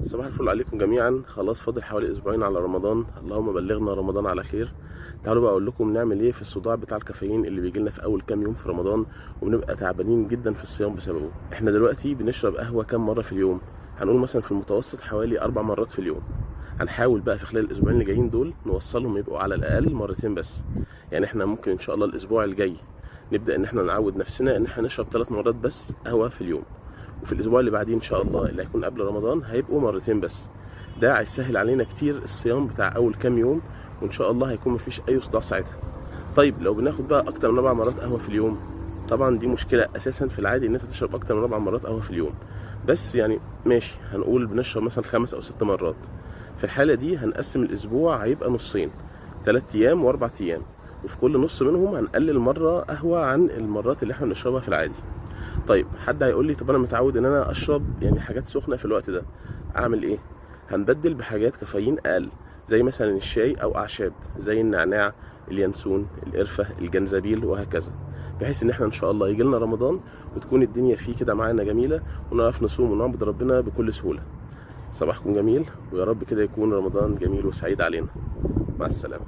صباح الفل عليكم جميعا. خلاص فاضل حوالي اسبوعين على رمضان، اللهم بلغنا رمضان على خير. تعالوا بقى اقول لكم نعمل ايه في الصداع بتاع الكافيين اللي بيجي لنا في اول كام يوم في رمضان وبنبقى تعبانين جدا في الصيام بسببه. احنا دلوقتي بنشرب قهوة كام مرة في اليوم؟ هنقول مثلا في المتوسط حوالي 4 مرات في اليوم. هنحاول بقى في خلال الاسبوعين اللي جايين دول نوصلهم يبقوا على الاقل مرتين بس. يعني احنا ممكن ان شاء الله الاسبوع الجاي نبدا ان احنا نعود نفسنا ان احنا نشرب 3 مرات بس قهوة في اليوم، وفي الاسبوع اللي بعديه ان شاء الله اللي هيكون قبل رمضان هيبقوا مرتين بس. ده هيسهل علينا كتير الصيام بتاع اول كام يوم، وان شاء الله هيكون مفيش اي صداع ساعتها. طيب لو بناخد بقى اكتر من 4 مرات قهوة في اليوم، طبعا دي مشكلة اساسا في العادي ان انت تشرب اكتر من 4 مرات قهوة في اليوم، بس يعني ماشي هنقول بنشرب مثلا 5 او 6 مرات. في الحالة دي هنقسم الاسبوع، هيبقى نصين، 3 ايام و4 ايام، وفي كل نص منهم هنقلل مرة قهوة عن المرات اللي احنا بنشربها في العادي. طيب حد هيقول لي طب انا متعود ان انا اشرب يعني حاجات سخنة في الوقت ده، اعمل ايه؟ هنبدل بحاجات كافيين اقل، زي مثلا الشاي او اعشاب زي النعناع، اليانسون، القرفه، الجنزبيل وهكذا، بحيث ان احنا ان شاء الله يجي لنا رمضان وتكون الدنيا فيه كده معانا جميلة ونعرف نصوم ونعبد ربنا بكل سهولة. صباحكم جميل، ويا رب كده يكون رمضان جميل وسعيد علينا. مع السلامة.